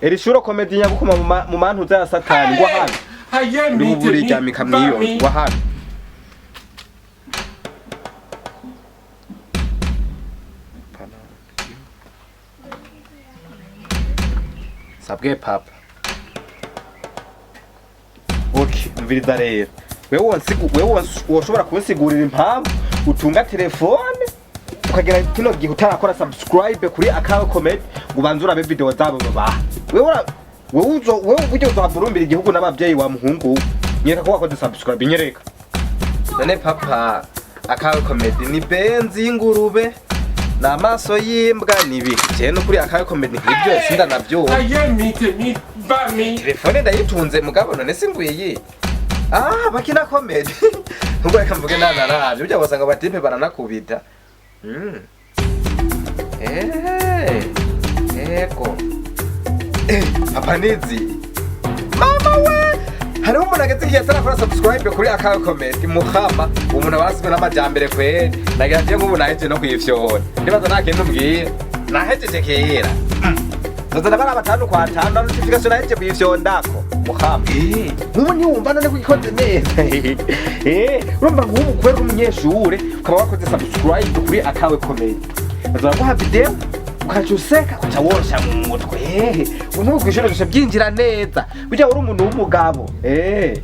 Eri shuro comedy nyagukoma mu mantuza ya Satani ngwa hano. Haye Uri buriryamika mwiyo ngwa hano. Sabwe papa. Okay, umviriza rero. Wewe woshobora kunsigurira impamvu utunga telefone ukagera kino gihe utarakora subscribe kuri Akawe Comedy ngo ubanze urabe video zabo babaha? Wewe uzo wewe buryo uzohavurumbira igihugu n'abavyeyi wa muhungu we. Nyereka ko wakoze subscribe, nyereka. None papa, Akawe Comedy ni benzi y'ingurube, ni amaso y'imbwa, ni ibiki? Jewe nukuri Akawe Comedy nk'ibyo sindanavyumva. Haye mite mi ba mi. Telefone ndayitunze mugabo none singwiyi. Ah, bakina comedy ubwo reka mvuge nanaravye, burya wasanga abatipe baranakubita. Eh, ego. Eh, papa nizi mama we, hariho umuntu ageze igihe atarakora subscribe kuri Akawe Comedy. Muhama umuntu aba arasizwe n'amajambere kweri. Nagira ngiye nk'ubu nahejeje no kuyifyona, ndibaza nta kintu umbwira, nahejeje kera. Zozana bari abatanu kwa tanu na notification nahejeje kuyifyondako muhama. Nk'ubu ntiwumva none ko ikoze neza? Eh, urumva nk'ubu kubera uri umunyeshure ukaba wakoze subscribe kuri Akawe Comedy, bazaguha video ukaca useka, ukaca worosha mu mutwe. Ubu nk'ubu kw'ishure bica byinjira neza, burya uri umuntu w'umugabo. Eh.